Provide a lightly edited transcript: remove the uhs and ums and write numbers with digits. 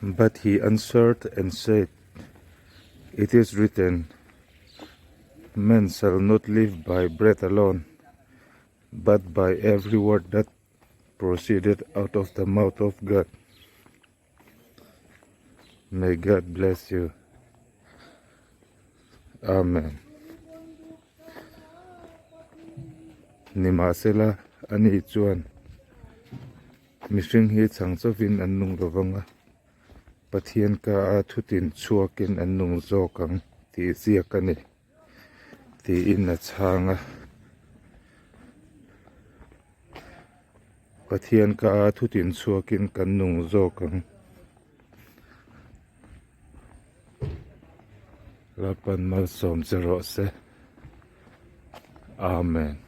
But he answered and said, It is written, Man shall not live by bread alone, but by every word that proceeded out of the mouth of God. May God bless you. Amen. Nimahsela, ani chuan mihring hi chhang chauhin an nung lo vang a, Pathian ka a thutin chhuakin an nung zawk ang tih ziak a ni, tiin a chhang a. Pathian ka a thutin chhuakin kan nung zawk ang. Lalpan malsawm che rawh se. Amen.